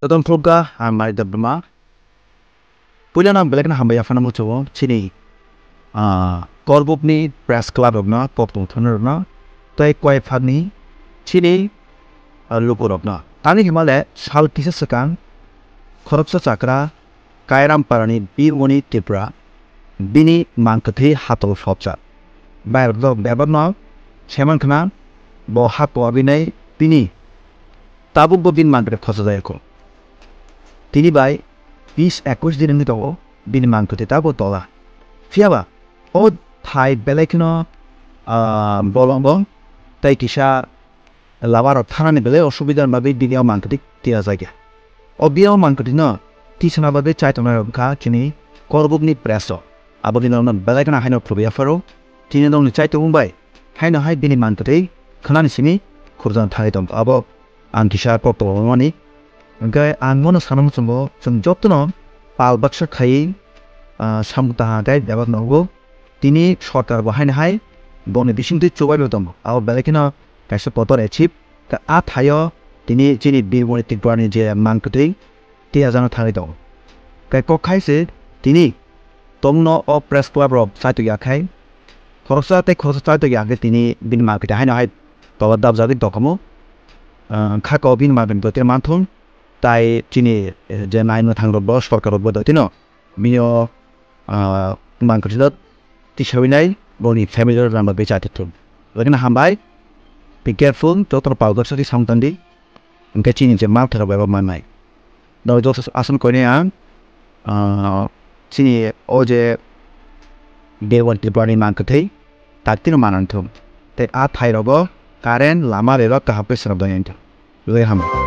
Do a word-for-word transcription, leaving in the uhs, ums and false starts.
Jotono khulumkha, ang Manik Debbarma. Puilano ang belai kheno hambai yaphano muchungo chini, ah, Korbukni press club rokno, kok tongthoknai rokno, tei koi phagni chini, ah, lukurokno. Tamni hwnba le sal kisa swkang khoroksa chakra Kairamparani Birmoni Tripura bini mangkwthwi hatol sopjak. Bai rok bebakno saiman khna bo ha koa binai bini tabukbo bini mangkwthwi khochajayakho. Tini bai bis ekwis din wngwi tongo bini mangkwthwi tabuk tola. Phiyaba o thai belai kheno, ah, bolongo tei kisa lama rok thanani belai osubida ni bagwi bini o mangkwthwi tiyajak ya. O bini o mangkwthwi no tisana bagwi chaitongnai rok wngkha chini Korbukni press rok. Abo bini rokno belai kheno haino khulumwi yapharo. Chini nokni chaitokmung bai haino hai bini mangkwthwi khwnani simi khurjana thangwi tongo. Abo ang kisa kok tongmani. Hwnkhe ang bono sana muchungo chwng jotono pal baksa khaiwi, ah, samung tangha khe bebak nogo. Tini sorkar bo haino hai boni bisingtwi chubaino tongo. Abo belai kheno kaisa kotor achieve. Khe a thaio tini chini Birmoni Tripurani je mangkwthwi tiyajano thangwi tongo. Khe kok khai se tini tongno o press club rok chaitok ya khai khoroksa tei khoroksa chaitok ya khe tini bini mangkwthwi haino hai tola dabjagwi tongkhamu. Ah, khaka o bini mangkwthwi tei manthung tai chini, eh, je naimwthang rok bo sorkar rok bo tino bini o, ah, mangkwthwi no tisawi nai boni family rok ramba becha tithung. Lagina hambai, be careful, jotono pal baksa khe samung tangdi, hwnkhe chini je mal thero bebak mannai. Doi joto aswk koinai ang, ah, chini o je Dewan Tripurani mangkwthwi taktino manang thung. Tei a thai rogo current lama relo kaham khe swnam doi thung. Loi ham.